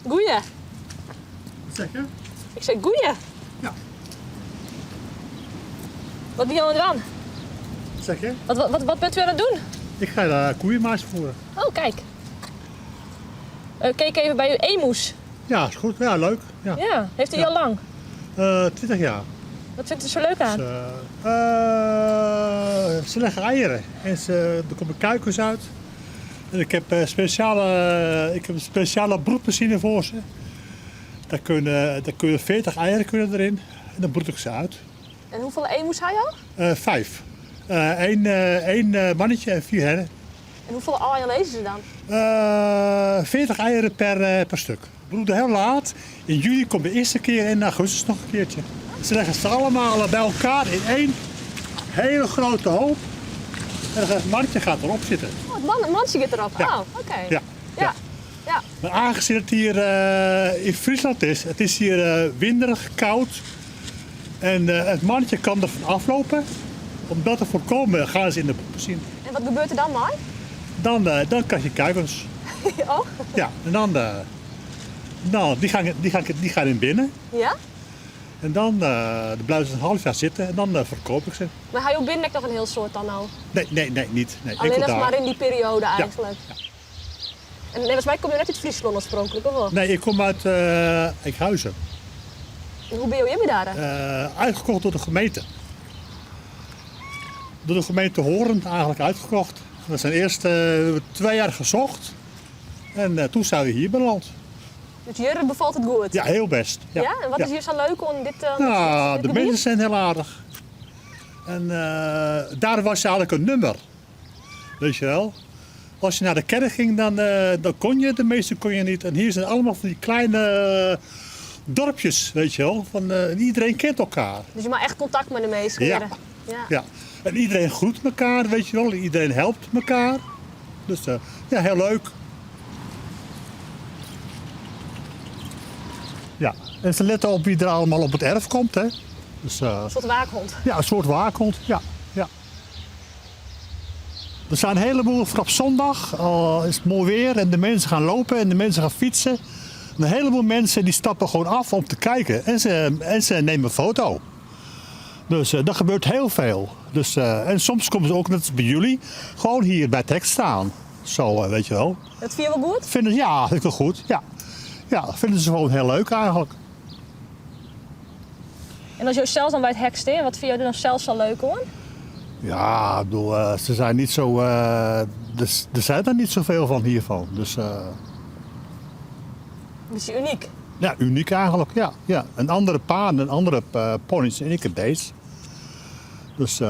Goeie. Wat zeg je? Ik sei goeie. Ja. Wat binne jo oan it dwaan? Wat zeg je? Wat, wat, wat, wat bent u aan het doen? Ik ga de koeienmaas voeren. Oh, kijk. Uh, keek even bij uw emoes. Ja, is goed. Ja, leuk. Ja. Ja, heeft u die al lang? 20 jaar. Wat vindt u zo leuk aan? Dus, ze leggen eieren en ze, er komen kuikens uit. En ik heb, speciale, ik heb een speciale broedmachine voor ze. Daar kunnen, daar kunnen 40 eieren kunnen erin en dan broed ik ze uit. En hoeveel emoes ha jo? Vijf. Eén mannetje en vier herren. En hoeveel eieren lizze se dan? 40 eieren per stuk. Broeden heel laat. In juli komt de eerste keer en in augustus nog een keertje. Ze leggen ze allemaal bij elkaar in één hele grote hoop. En het mannetje gaat erop zitten. Oh, het, man, het mannetje gaat erop? Ja. Oh, oké. Ja. Ja. Ja. Maar aangezien het hier in Friesland is, het is hier winderig, koud. En het mannetje kan ervan aflopen. Om dat te voorkomen gaan ze in de broedmachine. En wat gebeurt er dan, Mai? Dan krijg je kuikens. Oh? Ja, en dan, nou, die gaan in binnen. Ja? En dan blijven ze een half jaar zitten en dan verkoop ik ze. Maar ha jo binnen noch in hiel soad dan al? Nee, nee, nee, niet. Nee, Alleen enkel nog daar. maar in die periode Ja. eigenlijk? Ja. En volgens mij kom je net uit Friesland oorspronkelijk, of wel? Nee, ik kom uit Enkhuizen. En hoe ben je hier daar? Uitgekocht door de gemeente. Door de gemeente Hoorn eigenlijk uitgekocht. We zijn eerst 2 jaar gezocht en toen zijn we hier beland. Dus hier bevalt het goed? Ja, heel best. Ja. Ja? En wat Ja. is hier zo leuk om dit Nou, dit de gebied? mensen zijn heel aardig. En daar was eigenlijk een nummer. Weet je wel? Als je naar de kerk ging, dan kon je, de meeste kon je niet. En hier zijn allemaal van die kleine dorpjes, weet je wel. Van, iedereen kent elkaar. Dus je maakt echt contact met de meesten. Ja. Ja. Ja. En iedereen groet elkaar, weet je wel. Iedereen helpt elkaar. Dus ja, heel leuk. Ja, en ze letten op wie er allemaal op het erf komt, hè. Dus, een soort waakhond. Ja, een soort waakhond, ja. Ja. Er zijn een heleboel, vooral op zondag, al is het mooi weer en de mensen gaan lopen en de mensen gaan fietsen. En een heleboel mensen die stappen gewoon af om te kijken en ze nemen een foto. Dus dat gebeurt heel veel. Dus, en soms komen ze ook, net als bij jullie, gewoon hier bij het hek staan. Zo, weet je wel. Dat vind je wel goed? Vinden, ja, vind ik wel goed. Ja. Ja, vinden ze gewoon heel leuk eigenlijk. En als je zelf dan bij het hek staat, wat vind je er dan zelf zo leuk hoor? Ja, ik bedoel, ze zijn niet zo, er zijn er niet zoveel van hiervan. Dus, Beetje uniek. Ja, uniek eigenlijk, ja. Ja. Een andere paarden, een andere ponies en ik heb deze. Dus